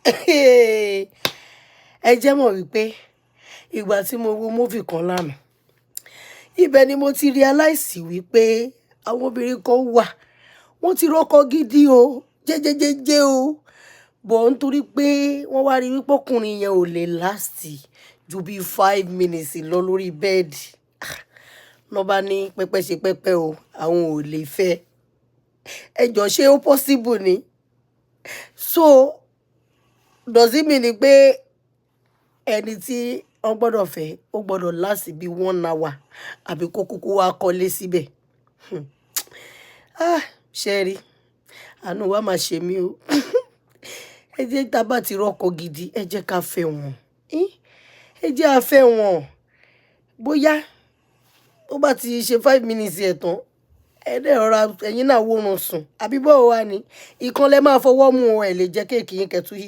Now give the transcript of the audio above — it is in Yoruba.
Ẹ jẹ́ mọ̀ wípé ìgbà tí mo wo movie kan lánàá, ibẹ̀ ni mo ti realize wípé àwọn obìnrin kan wà, wọ́n ti rọ́kọ gidi o, jẹ́jẹ́jẹ́jẹ́ o. But nítorí pé wọ́n wá rí wípé ọkùnrin yẹn ò lè last ju bí 5 minutes lọ lórí bed. Lọ́ bá ní pẹpẹ ṣe pẹpẹ o, àwọn ò lè fẹ́. Ẹ jọ, ṣé ó possible ni? So does it mean ni pé ẹni tí wọ́n gbọ́dọ̀ fẹ́, ó gbọ́dọ̀ last bí one hour àbí kó kúkú wá kọ́lé síbẹ̀? Ah, ṣé ẹ rí? Àánú wa máa ṣe mí o. Ẹ jẹ́ tá bá ti rọ́kọ gidi, ẹ jẹ́ ká fẹ́ wọn. Ẹ jẹ́ a fẹ́ wọn. Bóyá ó bá ti ṣe 5 minutes ẹ̀ tán, ẹ dẹ̀ rọra, ẹ̀yin náà wórun sùn. Àbí bó wà ní? Ìkan lẹ máa fọwọ́ mú o, ẹ lè jẹ cake yín kẹ́tù yìí.